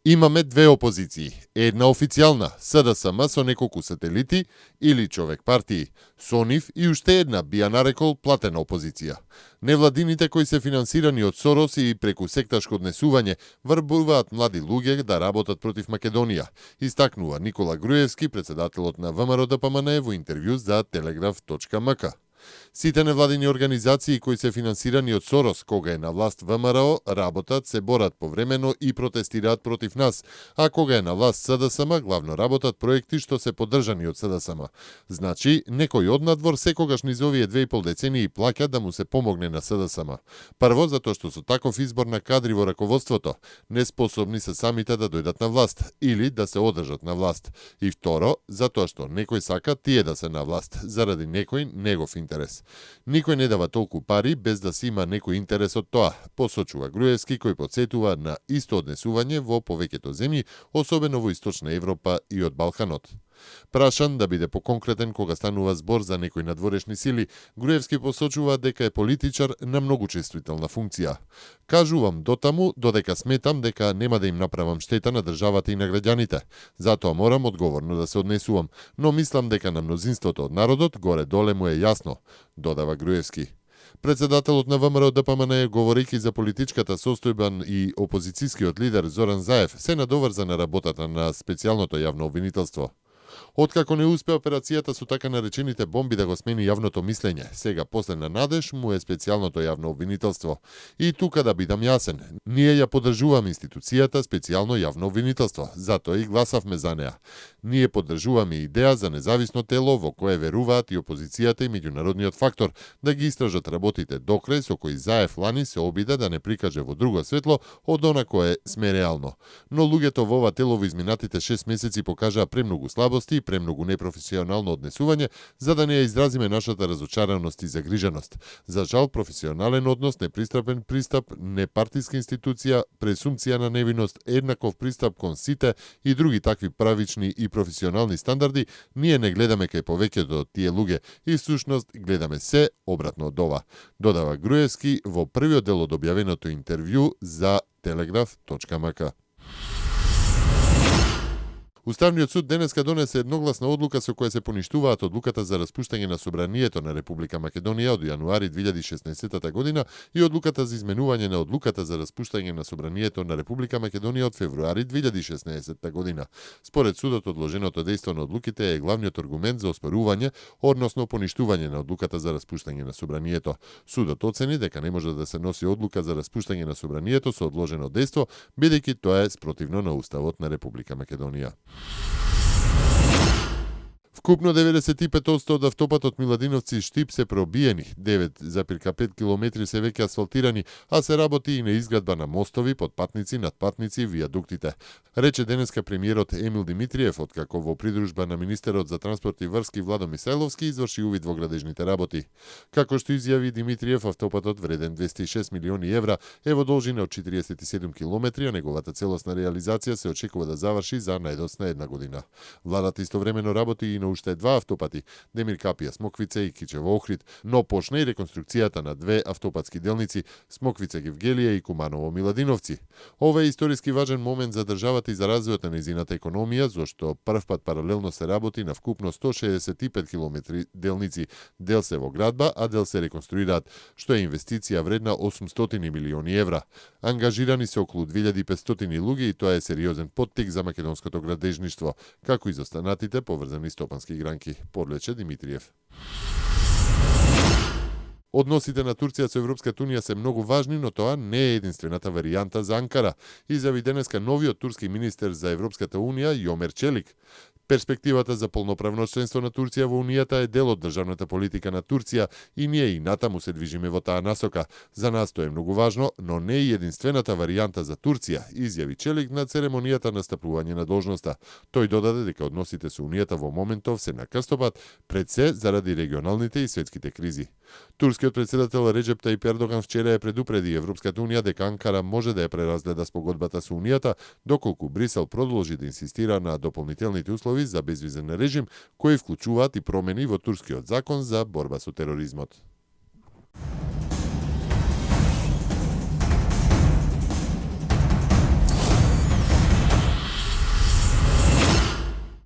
Имаме две опозиции. Една официјална, СДСМ со неколку сателити или човек партии. Со нив и уште една, би ја нарекол, платена опозиција. Невладините кои се финансирани од Сорос и преку секташко однесување врбуваат млади луѓе да работат против Македонија, истакнува Никола Груевски, председателот на ВМРО ДПМН во интервју за Телеграф.мк. Сите невладини организации кои се финансирани од Сорос, кога е на власт ВМРО, работат, се борат повремено и протестираат против нас, а кога е на власт СДСМ, главно работат проекти што се поддржани од СДСМ. Значи, некој од надвор секогаш низ овие 2,5 децении плаќа да му се помогне на СДСМ. Прво, затоа што со таков избор на кадри во раководството, неспособни се самите да дојдат на власт или да се одржат на власт. И второ, затоа што некој сака тие да се на власт, заради некој негов интерес. Никој не дава толку пари без да си има некој интерес од тоа, посочува Груевски, кој подсетува на исто однесување во повеќето земји, особено во Источна Европа и од Балканот. Прашан да биде поконкретен кога станува збор за некои надворешни сили, Груевски посочува дека е политичар на многу чувствителна функција. Кажувам дотаму додека сметам дека нема да им направам штета на државата и на граѓаните. Затоа морам одговорно да се однесувам, но мислам дека на мнозинството од народот горе-доле му е јасно, додава Груевски. Председателот на ВМРО ДПМН, говорејќи за политичката состојба и опозицијскиот лидер Зоран Заев, се надоврза на работата на специјалното јавно обвинителство. Откако не успе операцијата со така наречените бомби да го смени јавното мислење, сега последна надеж му е специјалното јавно обвинителство. И тука да бидам јасен, ние ја поддржуваме институцијата специјално јавно обвинителство, затоа и гласавме за неа. Ние поддржуваме идеја за независно тело во кое веруваат и опозицијата и меѓународниот фактор да ги истражат работите докрај со кои Заев лани се обида да не прикаже во друго светло од она кое сме реално. Но луѓето во ова тело во изминатите 6 месеци покажаа премногу слабости и премногу непрофесионално однесување за да не ја изразиме нашата разочараност и загриженост. За жал, професионален однос, непристапен пристап, непартиска институција, презумпција на невиност, еднаков пристап кон сите и други такви правични и професионални стандарди, ние не гледаме кај повеќето од тие луѓе и всушност гледаме се обратно од ова, додава Груевски во првиот дел од објавеното интервју за Телеграф.мк. Уставниот суд денеска донесе едногласна одлука со која се поништуваат одлуката за распуштање на собранието на Република Македонија од јануари 2016 година и одлуката за изменување на одлуката за распуштање на собранието на Република Македонија од февруари 2016 година. Според судот, одложеното дејство на одлуките е главниот аргумент за оспорување, односно поништување на одлуката за распуштање на собранието. Судот оцени дека не може да се носи одлука за распуштање на собранието со одложено дејство, бидејќи тоа е спротивно на Уставот на Република Македонија. Вкупно 95% од автопатот Миладиновци Штип се пробиени, 9,5 километри се веќе асфалтирани, а се работи и на изградба на мостови, подпатници, надпатници и вијадуктите. Рече денеска премиерот Емил Димитриев, откако во придружба на министерот за транспорт и врски Владо Мисајловски изврши увид во градежните работи. Како што изјави Димитриев, автопатот вреден 206 милиони евра е во должина од 47 километри, а неговата целосна реализација се очекува да заврши за најдосна една година. Владата истовремено работи и на уште два автопати, Демир Капија Смоквица и Кичево Охрид, но почна и реконструкцијата на две автопатски делници, Смоквица Гевгелија и Куманово Миладиновци. Ова е историски важен момент за државата и за развојот на нејзината економија, зашто првпат паралелно се работи на вкупно 165 километри делници, дел се во градба, а дел се реконструираат, што е инвестиција вредна 800 милиони евра. Ангажирани се околу 2500 луѓе и тоа е сериозен поттик за македонското градежништво, како и за останатите поврзани стопански гранки, подлече Димитриев. Односите на Турција со Европската унија се многу важни, но тоа не е единствената варијанта за Анкара, изјави денеска новиот турски министер за Европската унија Јомер Челик. Перспективата за полноправно членство на Турција во Унијата е дел од државната политика на Турција и ние и натаму се движиме во таа насока. За нас тоа е многу важно, но не е единствената варијанта за Турција, изјави Челик на церемонијата на стапување на должноста. Тој додаде дека односите со Унијата во моментов се на крстопат, пред се заради регионалните и светските кризи. Турскиот председател Реджеп Тајип Ердоган вчера ја предупреди Европската унија дека Анкара може да ја преразгледа спогодбата со Унијата, доколку Брисел продолжи да инсистира на дополнителните услови за безвизен режим, кои вклучуваат и промени во турскиот закон за борба со тероризмот.